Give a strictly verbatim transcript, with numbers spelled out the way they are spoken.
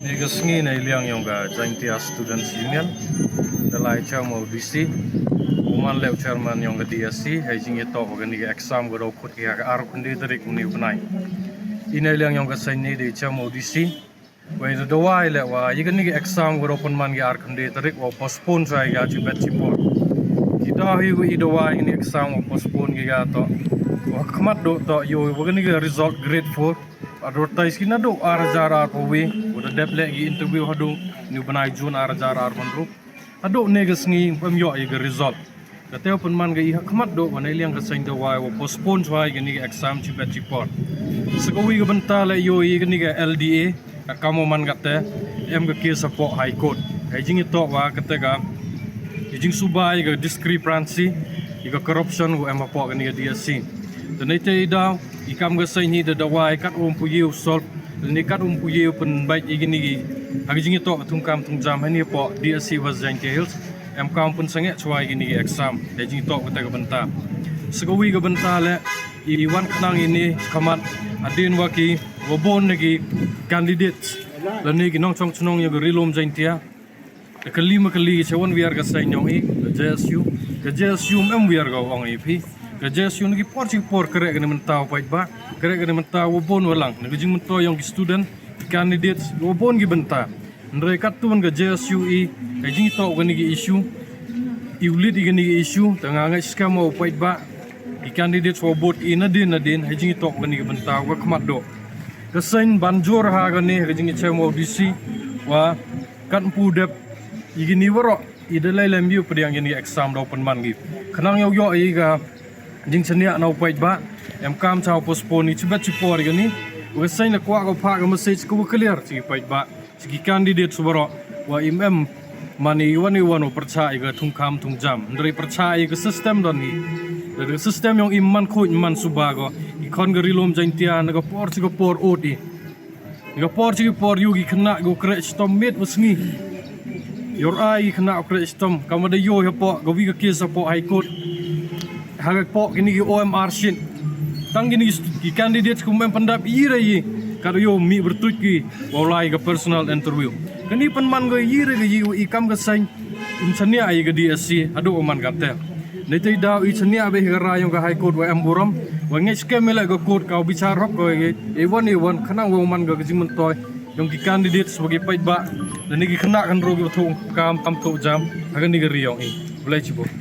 Ni ka sngi na i liang yong ka Jaintia Students Union, da lai chairman u D C, u man leh u chairman yong ka D S C, hei jingyatoh wa kani ka exam ka daw khut ki ha ka ar khyndai tarik uni u bnai. I na i liang yong ka seng ni da i chairman u D C, wei da dawai leh wa ya kani ka exam ka daw pynman ki ar khyndai tarik wa postpone chwa ya ka chibet chipor. Ki daw hi wa i dawai kani exam wa postpone ki ka toh, wa khmat doh toh yoh wa kani ka result grade four advertise ki nadooh ar hajar arphaw wi, wa da dep leh ki interview hadooh ni u bnai June ar hajar arphaw ynru. Hadooh ne ka sngi em yoh ya ka result. Ka te u pynman ka i ha khmat doh wa na i liang ka seng dawai wa postpone chwa ya kani ka exam chibet chipor. Sa ka wi ka bynta leh yoh ya kani ka L D A, ka kam wa man ka te, em ka case hapoh High Court. Hei jingyatoh wa ka te ka, i jingsuba ya ka discrepancy, ya ka corruption wa em hapoh kani ka D S C. Te na i te i daw, i kam ka seng hi da dawai kat um pu yoh solve, ni kat um pu yoh pynbeit ya kani ki, ha ka jingyatoh ka thungkam thungjam hani hapoh D S C West Jaintia Hills, em kam pynsangeh chwa ya kani ki exam, hei jingyatoh ka te ka bynta. Sa ka wi ka bynta leh, i wan khnang ini khmat, hadien wa ki, wa bun na ki candidates, lane ki nongchong chnong ya ka Ri-loom Jaintia, da kylli ma kylli ki cha wan wiar ka seng yong i, ka J S U, ka J S U em wiar ka ong i phi. Ka J S U na ki por chi por kreh kani mynta u paidbah, kreh kani mynta wa bun wa lang, na ka jingmyntoi yong ki student, ki candidates, wa bun ki bynta. Hynrei kattu ka J S U i, hei jingyatoh kani ki issue, i u lead ya kani ki issue, te nga ngait skhem wa u paidbah, ki candidates wa bun i nadien nadien, hei jingyatoh kani ki bynta, wa khmat doh. Ka seng ban jur ha kani, ka jingyachairman u D C, wa kat pu dep, ya kini waroh, i da lai lem yoh pdiang ya kani exam daw pynman ki. Khnang yow yoh ya ka jingchaniah na u paidbah, em kam cha u postpone i chibet chipor ya kani. Wa ka seng la kwah ka phah ka message ka wa clear cha ki paidbah, cha ki candidates waroh, wa im em man i wan i wan u pyrchah ya ka thungkam thungjam. Hynrei pyrchah ya ka system don hi. Da ka system yong i man khuid man suba ko. I khon ka Ri-loom Jaintia na ka por cha ka por ot i. Ka por chi ka por yoh ki khynnah ko kreh chitom miet wa sngi. Yoh ai ki khynnah kreh chitom, kam wa da yoh hapoh ka wi ka case hapoh High Court. Ha ka poh kini ki O M R sheet. Tang kini ki st-, ki candidates kum em pyndap i re i. Ka da yoh mih pyrtuit ki, wa lai ka personal interview. Kani pynman ko i re ka i, i kam ka seng, im chaniah ya ka D S C, hadooh wa man ka te. Ni te i daw i chaniah bha ya ka rai yong ka High Court wa em burom, wa ngait skhem i leh ka court ka u bichar hok ko ya, i wan i wan, khnang wa man ka jingmyntoi yong ki candidates wa ki paidbah, lane ki khynnah khynroo ki wa thungkam thungkam jam, ha kani ka ri yong i. Khublei chibun.